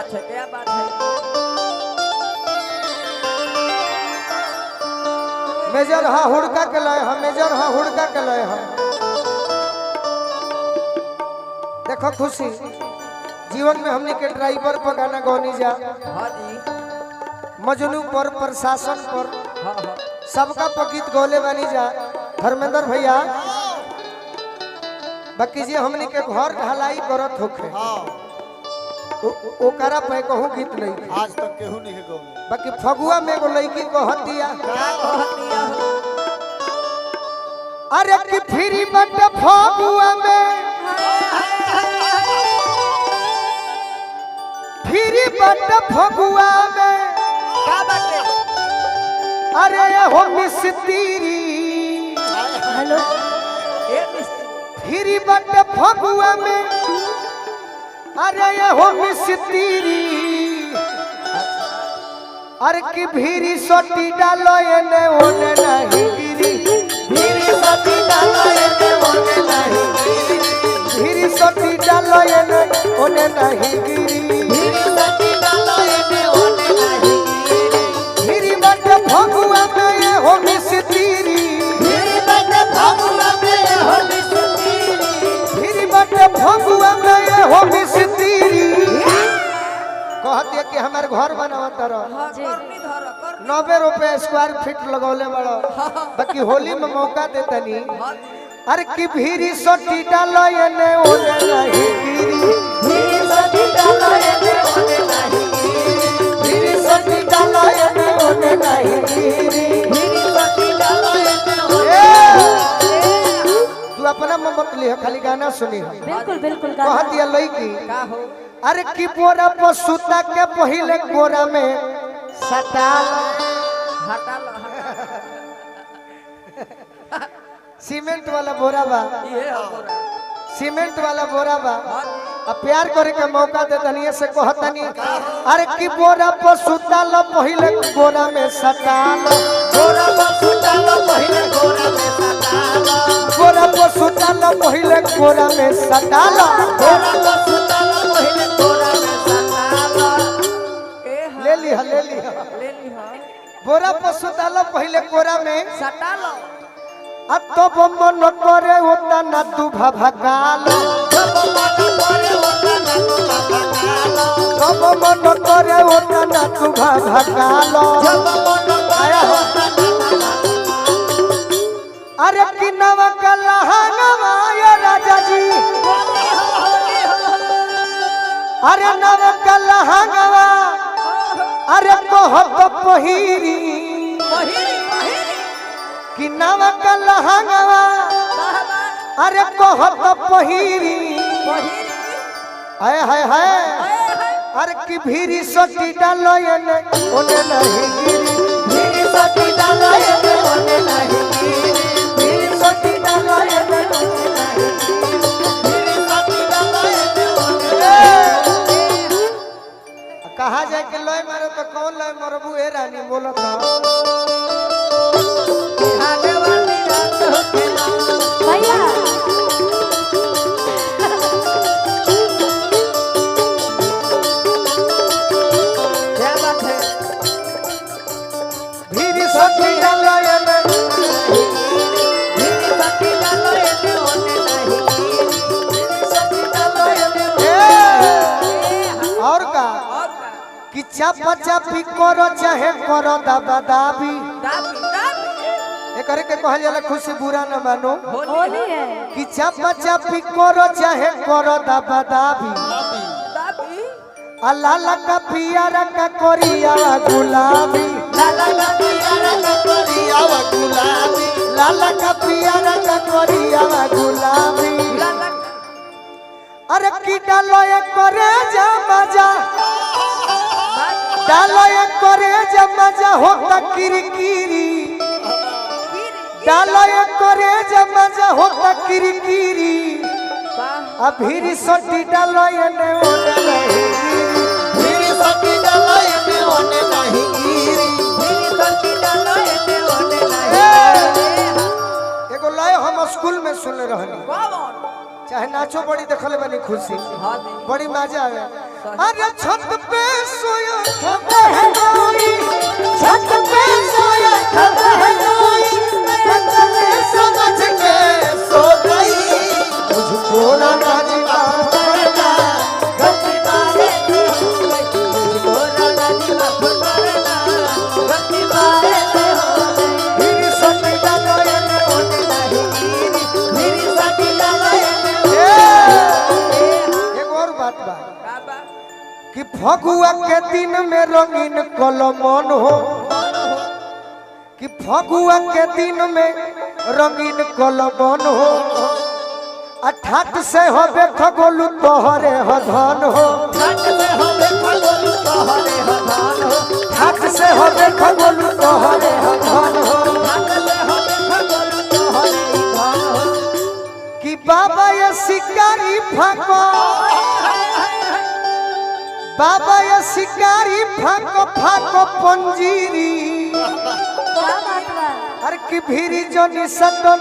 बात है, क्या बात है। मेजर हाँ हुड़का के लय हम, मेजर हाँ हुड़का के लय हम। देखो खुशी जीवन में हमने के ड्राइवर पर गाना गौनी जा, हाँ जी, मजनू पर, प्रशासन पर, हाँ हाँ, सबका पर गीत गौले बनी जा। धर्मेंद्र भैया बाकी जी हमने के घर ढलाई करत होखे, ओकरा पे कहूं गीत नहीं आज तक केहू नहीं गौले। बाकी फगुआ में एगो लड़की कहत दिया, क्या कहत दिया, अरे कि फ्री बट फगुआ में, फ्री बट फगुआ में का बाटे, अरे हो मिस्त्री, हेलो ए मिस्त्री, फ्री बट फगुआ में, अरे हो मिस्त्री, अरे की भीरी सोटी डालो एने ओने नहीं गिरी, भीरी सोटी डालो एने ओने नहीं गिरी, भीरी सोटी डालो एने ओने नहीं गिरी, भीरी सोटी डालो एने ओने नहीं गिरी, भीरी बट फगुआ में ये हो मिस्त्री, भीरी बट फगुआ में ये हो मिस्त्री, भीरी बट फगुआ में ये हो मिस्त्री। कहत है कि हमार घर बनावत रहो, 90 रुपये स्क्वायर फीट लगौले बड़ो, बाकी होली में मौका देतनी। अरे की भीरी सोटी डालो एने ओने नहीं गिरी, भीरी सोटी डालो एने ओने नहीं गिरी, भीरी सोटी डालो एने ओने नहीं गिरी, भीरी सोटी डालो एने ओने। तू अपना मत लिह, खाली गाना सुनी। बिल्कुल बिल्कुल गाना। कहत है लड़की का हो, अरे की बोरा पर सुता के पहले कोरा में सटाल हटाल, सीमेंट वाला बोरा बा, ये हो बोरा, सीमेंट वाला बोरा बा। अब प्यार करे के मौका दे दनिए से कहतनी, अरे की बोरा पर सुताल पहले कोरा में सटाल, बोरा पर सुताल पहले कोरा में सटाल, बोरा पर सुताल पहले कोरा में सटाल, बोरा पर सुताल पहले कोरा में सटाल। ले लिहा, ले लिहा, ले लिहा, बोरा पर सुताल पहले कोरा में सटाल, अब तो मन करे होता ना तू भभकाल, तब मन करे होता ना तू भभकाल। अरे कि नवा कलहंगवा ये राजा जी, अरे नवा कलहंगवा, अरे कहत पहिरी, कि नवा कलहंगवा, अरे कहत पहिरी, हाय हाय हाय, अरे कि भीरी सोटी डालो एने ओने नहीं गिरी, भीरी सोटी डालो एने ओने नहीं गिरी, भीरी सोटी डालो एने ओने नहीं गिरी, भीरी सोटी डालो एने ओने। कहा जाए के लय मारो तो कौन लय मरबू ए रानी बोलत भैया। क्या बात है, भीरी सोटी डालो एने, भीरी सोटी डालो एने ओने नहीं गिरी, भीरी सोटी डालो एने ए ओने। और का और का कि चापा चापी करो चाहे करो दाबा दाबी, दाबी दाबी, एकरे के कहल जाला खुशी बुरा न मानो, होली है। कि चापा चापी करो चाहे करो दाबा दाबी, दाबी, लाला का पियारा का कोरिया गुलाबी, लाला का पियारा का कोरिया गुलाबी, लाला का पियारा का कोरिया गुलाबी। लाला अरे की डालो ये करे जा मजा, डालो ये करे जा मजा होता किरकिरी, डालो ये करे जा मजा होता किरकिरी, अब भीरी सोटी डालो एने ओने नहीं गिरी, भीरी सोटी डालो एने ओने नहीं गिरी, भीरी सोटी डालो एने ओने नहीं गिरी। एगो लय हम स्कूल में सुनले रहनी, कौन चाहे नाचो बड़ी देखले बनी खुशी हाँ जी बड़ी मजा आवे। अरे छत पे सोया था बहनोई, छत पे सोया था बहनोई, बदले समझ के सो गई मुझको राणा जी माफ करना, गलती मारे से हो गई, मुझको राणा जी माफ करना, गलती मारे से हो गई। फिर सटी डालो एने ओने नाही गिरी, मेरी सटी डालो एने ए, ओने। एक और बात बा कि फगुआ के दिन में रंगीन कलमन हो, कि फगुआ के दिन में रंगीन कलमन हो, अठाट से होबे खगोलू तोहरे हो धन हो, घाट से होबे खगोलू तोहरे हो धन हो, ठाट से होबे खगोलू तोहरे हो धन हो, घाट से होबे खगोलू तोहरे ही धन हो। कि बाबा ये शिकारी फाको, बाबा ये शिकारी फाको फाको पंजीरी, क्या बात बा अरे कि भीरी जनी सटन।